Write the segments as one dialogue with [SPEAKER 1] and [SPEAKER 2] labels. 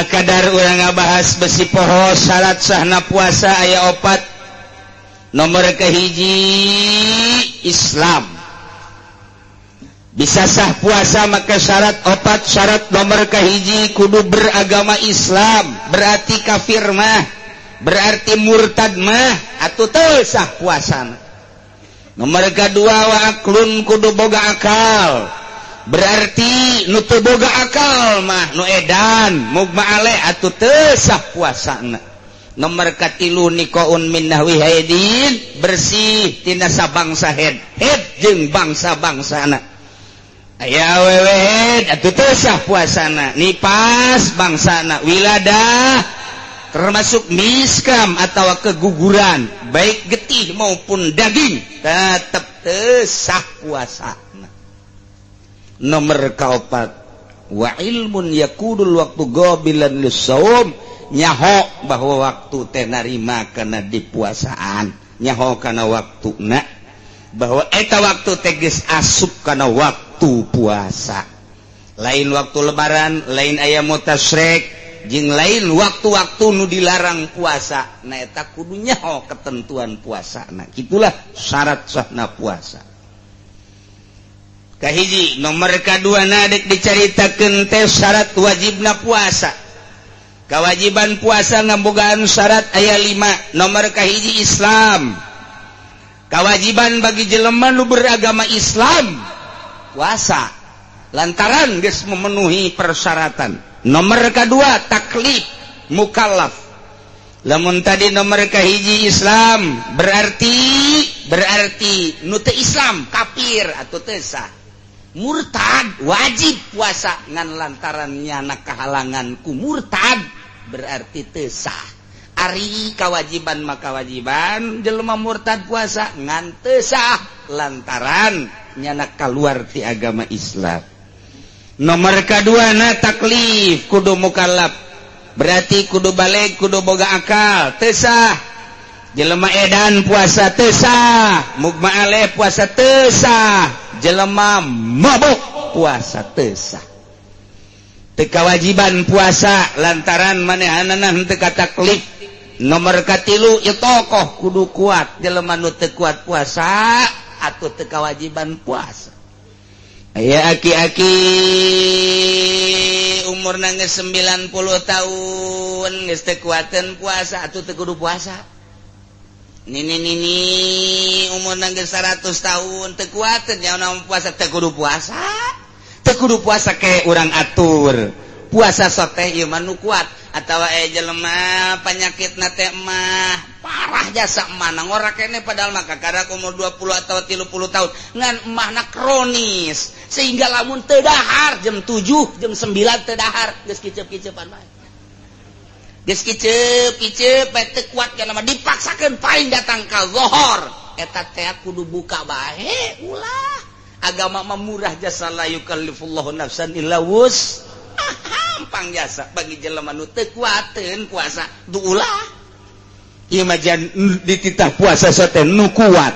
[SPEAKER 1] Sakadar urang ngabahas besi poho, syarat sahna puasa aya opat. Nomor kahiji, Islam. Bisa sah puasa maka syarat opat. Syarat nomor kahiji kudu beragama Islam. Berarti kafir mah, berarti murtad mah atau teu sah puasa. Nomor kedua, wa aqlun, kudu boga akal. Berarti nu teu boga akal mah, nu edan, mugma alaih, atuh teu sah puasana. Nomor katilu, niqaun min nahwi haidin, bersih tina sabangsa haid, haid jeung bangsa-bangsana. Aya awewe haid atuh teu sah puasana, nipas bangsana, wiladah termasuk miskam atau keguguran, baik getih maupun daging, tetap teu sah puasa. Nomor kaopat, wa ilmun yakunul waqtu qabilan lis-shaum, nyaho bahwa waktu teh narima kana dipuasaan, nyaho kana waktuna bahwa eta waktu teh geus asup kana waktu puasa, lain waktu Lebaran, lain aya tasyrik, jeung lain waktu-waktu nu dilarang puasa. Nah, eta kudu nyaho ketentuan puasa. Nah, itulah syarat sahna puasa kahiji. Nomor kedua, nadek dicaritakeun teh syarat wajibna puasa. Kewajiban puasa ngabogaan syarat aya 5. Nomor kahiji, Islam. Kewajiban bagi jelema nu beragama Islam puasa lantaran geus memenuhi persyaratan. Nomor kedua, taklif, mukallaf. Lamun tadi nomor kahiji Islam, berarti berarti nu teu Islam, kafir atau teu sah, murtad wajib puasa, ngan lantaran nyana kehalangan ku murtad berarti teu sah. Ari kewajiban maka kewajiban jelema murtad puasa, ngan teu sah lantaran nyana keluar ti agama Islam. Nomor kedua na taklif, kudu mukallaf, berarti kudu balig, kudu boga akal. Teu sah jelema edan puasa, teu sah mugma alaih puasa, teu sah jelema mabuk puasa, teu sah, teu kewajiban puasa lantaran manehanana henteu kataklif. Nomor katilu ya tokoh, kudu kuat. Jelema nu teu kuat puasa atau teu kewajiban puasa. Aya aki-aki umur geus 90 tahun, geus teu kuateun puasa, atuh teu kudu puasa. Nini nini umur geus 100 tahun, teu kuateun nya puasa, teu kudu puasa, teu kudu puasa. Ke urang atur puasa sok teh ieu mah nu kuat. Atawa jelema penyakit na teh mah parah jasa emah ngora kene, padahal mah kakara umur 20 atau 30 tahun, ngan emahna kronis sehingga lamun teu dahar jam 7, jam 9 teu dahar, geus kicep-kicepan bae, geus kicep-kicep bae, teu kuat kana mah, dipaksakeun paling datang ka zohor, eta teh kudu buka bae. Ulah, agama mah murah jasa, la yukallifullahu nafsan illa wus gampang jasa. Bagi jelema nu teu kuateun puasa du ulah. Ieu mah dititah puasa teh nu kuat.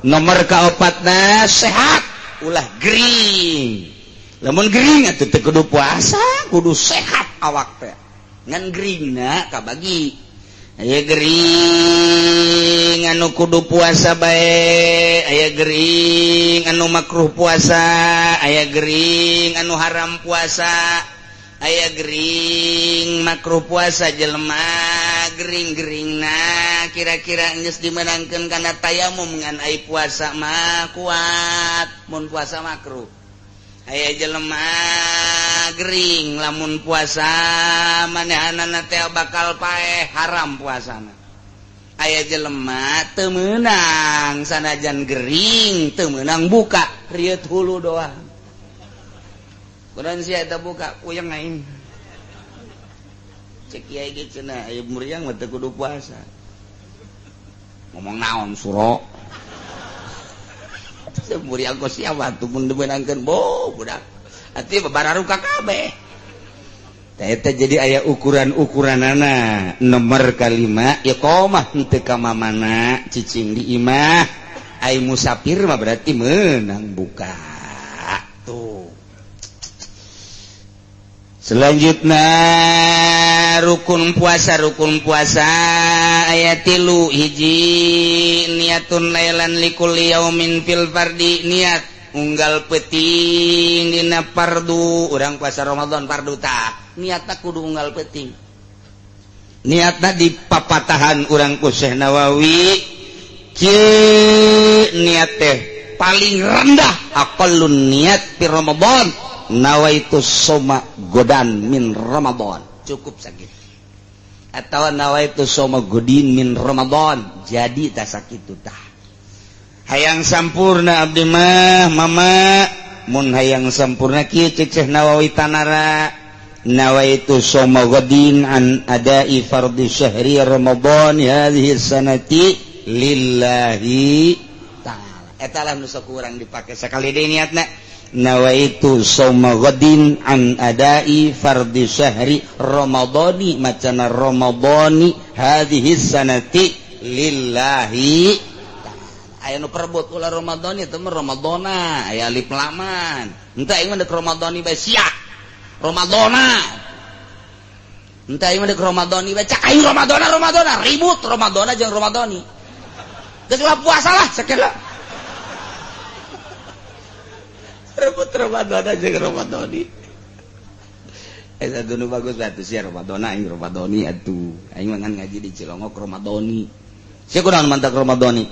[SPEAKER 1] Nomor kaopatna, sehat, ulah gering. Lamun gering atuh teu kudu puasa, kudu sehat awak teh. Ngan geringna kabagi, aya gering anu kudu puasa bae, aya gering anu makruh puasa, aya gering anu haram puasa, aya gering makruh puasa. Jelema gering-gering, nah, kira-kira geus dimenangkeun kana tayamum, ngan ai puasa mah kuat, mun puasa makruh. Aya jelema gering, lamun puasa manehanana teh bakal paeh, haram puasana. Aya jelema teu meunang, sanajan gering teu meunang buka, rieut hulu doang. Kunaon sia eta buka? Puyeng aing. Cek kiai ge cenah aya muriang mah teu kudu puasa. Ngomong naon suro? Muriang kok siapa tuh mun dimeunangkeun bo budak. Ati bararuka kabeh. Eta jadi aya ukuran-ukuranana. Nomor kalima, iqamah, henteu ka mamana, cicing di imah. Ai musafir mah berarti menang buka tuh. Selanjutnya Kana rukun puasa, rukun puasa aya tilu. Hiji, niatun lailan likulli yaumin fil fardi, niat unggal peuting dina fardu. Urang puasa Ramadan fardu, tah niatna kudu unggal peuting. Niatna di papatahan urang ku Syekh Nawawi kieu, niat teh paling rendah, aqallun niat fi Ramadan, nawaitu soma godan min Ramadan, cukup sakit, atau nawaitu soma godin min Ramadan, jadi tak sakit tah. Hayang sampurna abdi mah, mama, mun hayang sampurna kieu, cek Syekh Nawawi tanara, nawaitu soma godin an adai fardi syahri Ramadan hadhihi sanati lillahi ta'ala. Eta lah nu sok urang dipake sakali deui niatna, nawaitu soma godin an adai fardi syahri Ramadhani macana Ramadhani hadhihi sanati lillahi ta'ala. Aya nu perebut, ulah Ramadhani, itu mah Ramadhana aya alif laman. Henteu, aing mah deuk Ramadhani bae sia, Ramadhana. Henteu, aing mah deuk Ramadhani bae, cak aing Ramadhana, Ramadhana. Ribut Ramadhana jeung Ramadhani. Geus lah, puasa lah sakeula. Rebut Ramadhana jeung Ramadhani. Eta nu bagus atuh sia Ramadhana, aing Ramadhani atuh. Aing mah ngan ngaji di Cilongok Ramadhani. Sia kunaon mantak Ramadhani?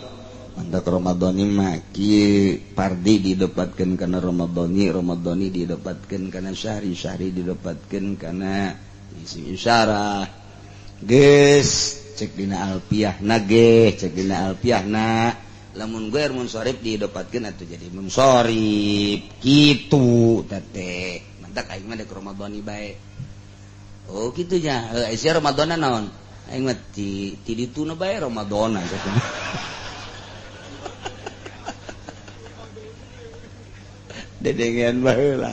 [SPEAKER 1] Mantak Ramadhani mah kieu, pardi didapatkeun kana Ramadhani, Ramadhani didapatkeun kana syahri, syahri didapatkeun kana isi isyarah. Geus cek dina alfiah na ge, cek dina alfiah na lamun gue munsorif didapatkeun atuh jadi munsorif kitu teh. Mantak aing mah deuk Ramadhani bae. Oh kitu nya, heuh sia Ramadhana naon? Aing mah ti ti dituna bae Ramadhana. Dedengean baheula.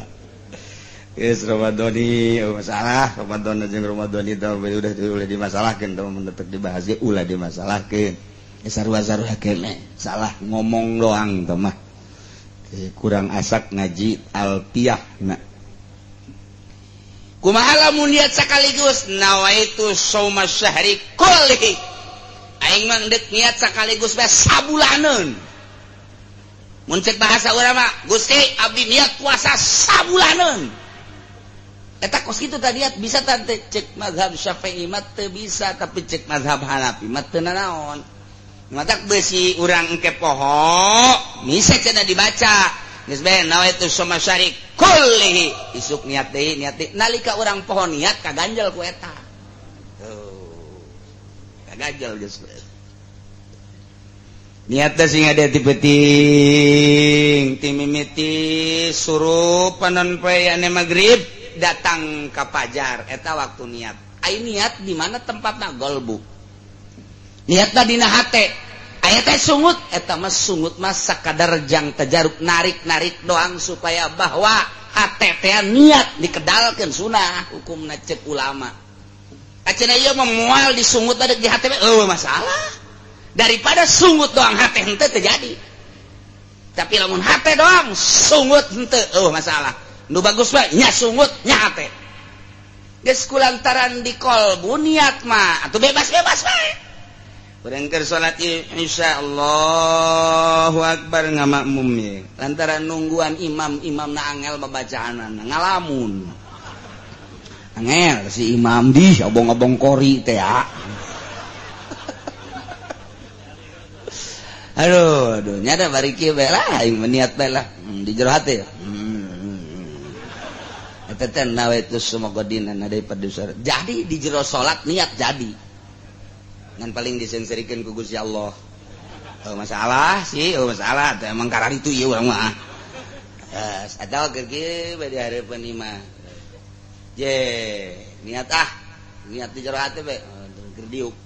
[SPEAKER 1] Geus Ramadhani, oh, masalah Ramadhana jeung Ramadhani teh udah ulah dimasalahkeun teh, mun tetep dibahas ge ulah dimasalahkeun. Sarua-sarua kene, salah ngomong doang teh mah. Kurang asak ngaji alfiah na. Kumaha lamun niat sekaligus, nawaitu sauma syahri kullihi? Aing mah deuk niat sekaligus bae sabulaneun. Mun cek bahasa urang mah, Gusti, abdi niat puasa sabulaneun. Eta kos kitu tadi niat bisa teh? Cek mazhab Syafi'i mah teu bisa, tapi cek mazhab Hanafi mah teu nanaon. Matak besi urang engke poho bisa cenah dibaca geus bae, nawaitu sauma syahri kullihi, isuk niat deui, niat deui. Nalika urang poho niat, kaganjel ku eta tuh, kaganjel. Geus niat teh sing ada ti peuting, ti mimiti surup panon poe ane magrib datang ka pajar, eta waktu niat. Ai niat di mana tempatna? Golbu. Niatna dina hate. Aya teh sungut, eta mah sungut mah sakadar jang tajarub, narik-narik doang supaya bahwa hate teh niat, dikedalkeun sunah hukumna cek ulama. Acenah ieu mah moal disungut ada di hate, eueuh masalah. Daripada sungut doang hate henteu, teu jadi. Tapi lamun hate doang sungut henteu, eueuh masalah. Nu bagus mah nya sungut nya hate. Geus kulantaran di kolbu niat mah atuh bebas-bebas bae. Urang keur salat Isya, Allahu akbar, ngamakmum ye. Lantaran nungguan imam, imamna angel babacaanana, ngalamun. Angel si imam di obong-obong kori teh ya. Aduh, aduh, nya da bari kieu bae lah, aing mah niat bae lah. Di jero hate. Eta teh nawaitu semoga dina daripada jadi di jero salat niat jadi. Ngan paling disengserikan ku Gusti Allah. Oh, masalah sih, oh, masalah teh emang karar itu ieu urang mah. Yes, atau keur kieu bae di hareupeun imah. Je, niat ah, niat di jero hate bae, keur diuk.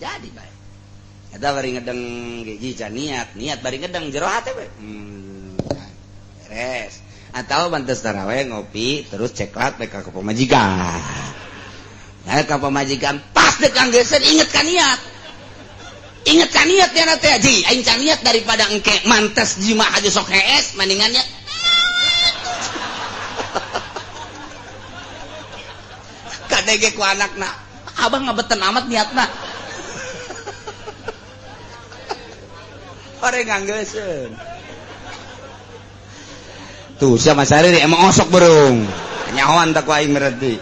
[SPEAKER 1] Jadi bae. Eta bari ngedeng ge can niat, niat bari ngedeng jero hate bae. Beres. Atau bantes taraweh ngopi terus ceklat bae ka pamajikan. Nah, ka pamajikan pas dek anggeuskeun inget ka niat. Inget ka niat ya teh, ji, aing can niat, daripada engke mantes jima aja sok hees mendingannya. Kade Kadenge ku anakna, abah ngabeten amat niatna. Orang nganggeuseun. Tuh sia Mas Ariri emang osok berung. Nyahoan tak ku aing berarti.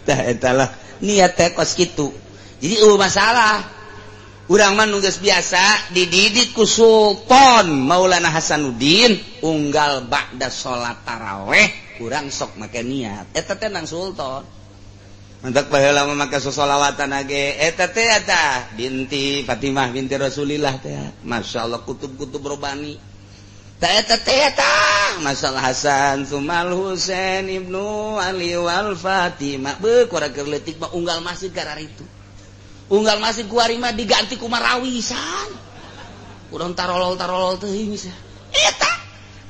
[SPEAKER 1] Tah eta lah niat teh kos kitu. Jadi eueuh masalah. Urang mah nu geus biasa dididik ku Sultan Maulana Hasanuddin unggal ba'da salat taraweh urang sok make niat. Eta teh nang Sultan. Mantak baheula mah make sosolawatan age eta teh eta binti Fatimah binti Rasulillah teh. Masyaallah kutub-kutub robani. Tah eta teh eta masalah Hasan Sumal Husain ibnu Ali wal Fatimah. Beuh kurang keur leutik mah unggal masjid kararitu. Unggal masjid kuari mah diganti ku marawisan. Urang tarolol-tarolol teuing sia. Eta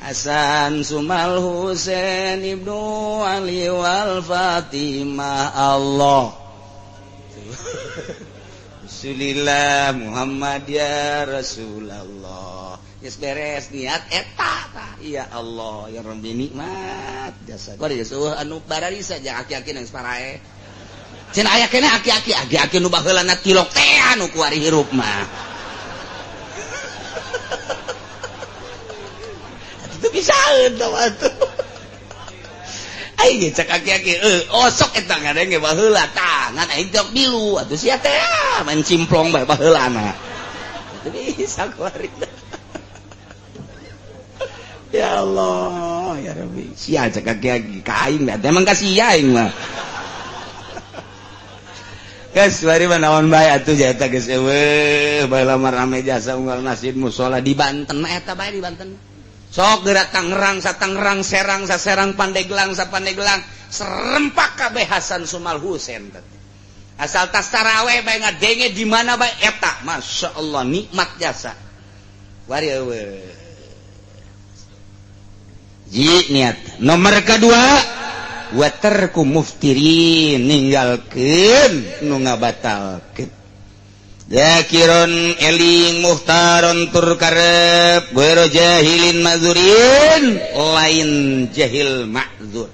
[SPEAKER 1] Hasan Sumal Husain ibnu Ali wal Fatimah Allah. Rasulillah Muhammad ya Rasulullah. Geus beres niat eta tah. Ya Allah ya Rabbi nikmat jasa. Kuari geus eueuh anu bararisa jeung aki-aki nang parae. Cenah aya keneh aki-aki, aki-aki nu baheulana tilok teh anu kuari hirup mah. Itu bisaeun tah atuh. Aing cek aki-aki, osok eta ngadenge baheula tah, ngan aing teh milu atuh sia teh main cimplong bae baheulana. Itu bisa kuari. Ya Allah, ya Rabbi. Sia cek aki-aki ka aing mah, emang kasih aing mah. Geus bari mah naon bae atuh eta geus eueuh baheula mah rame jasa unggal masjid musala di Banten mah eta bae di Banten. Sok geura Tangerang sa Tangerang, Serang sa Serang, Pandeglang sa Pandeglang, serempak kabeh Hasan Sumal Husain teh. Asal tas taraweh bae ngadenge di mana bae eta, masyaallah nikmat jasa. Bari eueuh. Ji niat. Nomor kedua waterku muftirin ninggalkeun nu ngabatalkeun. Zakiron eling muhtaron tur karep wero jahilin mazurin lain jahil ma'zur.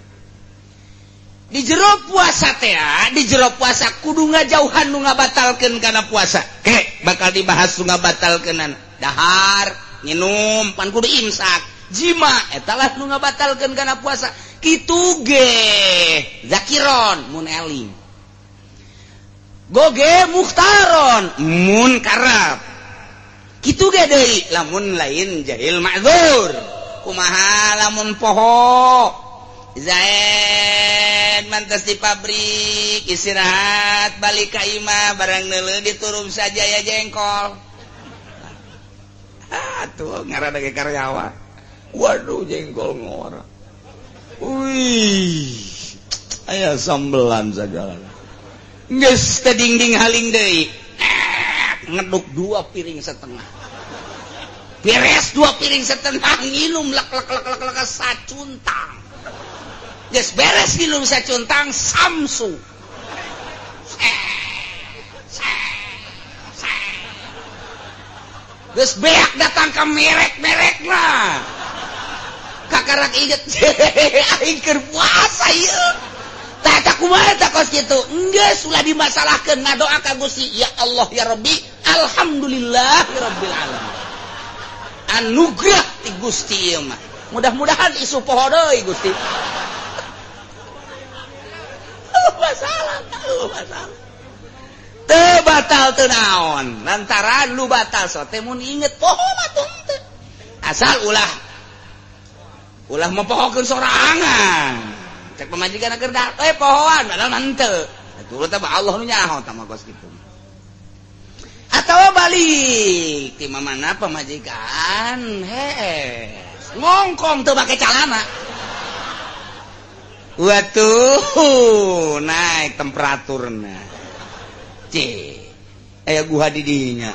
[SPEAKER 1] Di jero puasa teh, di jero puasa kudu ngajauhan nu ngabatalkeun kana puasa. Ke bakal dibahas nu ngabatalkeunana. Dahar, nginum pan kudu imsak. Jima eta lah nu ngabatalkeun kana puasa. Kitu ge zakiron mun eling. Goge muhtaron mun karab. Kitu ge deui lamun lain jahil ma'dzur. Kumaha lamun poho Zaid mantas di pabrik istirahat balik ka imah barang neuleuh diturup saja ya jengkol. Ah tuh ngaranna ge karyawan. Waduh jengkol ngora. Wih, aya sambelan segala. Geus teh dingding haling deui. Ngeduk 2,5 piring. Beres 2,5 piring nginum lek lek lek lek lek sacuntang. Geus beres nginum sacuntang samsu. Geus beak datang ka merek-merekna. Kakarak inget aing keur puasa ieu. Tah eta kumaha tah kos kitu? Geus ulah dimasalahkeun ngadoa ka Gusti, ya Allah ya Rabbi, alhamdulillahirabbil alamin. Anugerah ti Gusti ieu mah. Mudah-mudahan isu poho deui Gusti. Masalah, masalah. Teu batal teu naon, lantaran lu batal so teh mun inget poho mah teu. Asal ulah ulah mempohokeun sorangan. Cek pamajikan keur pohoan padahal mah henteu. Atuh teh Allah nu nyaho tah mah kos kitu. Atawa balik ti mana pamajikan hees ngongkong teu make calana. Waduh, naik temperaturna. Cih, aya guha di dinya.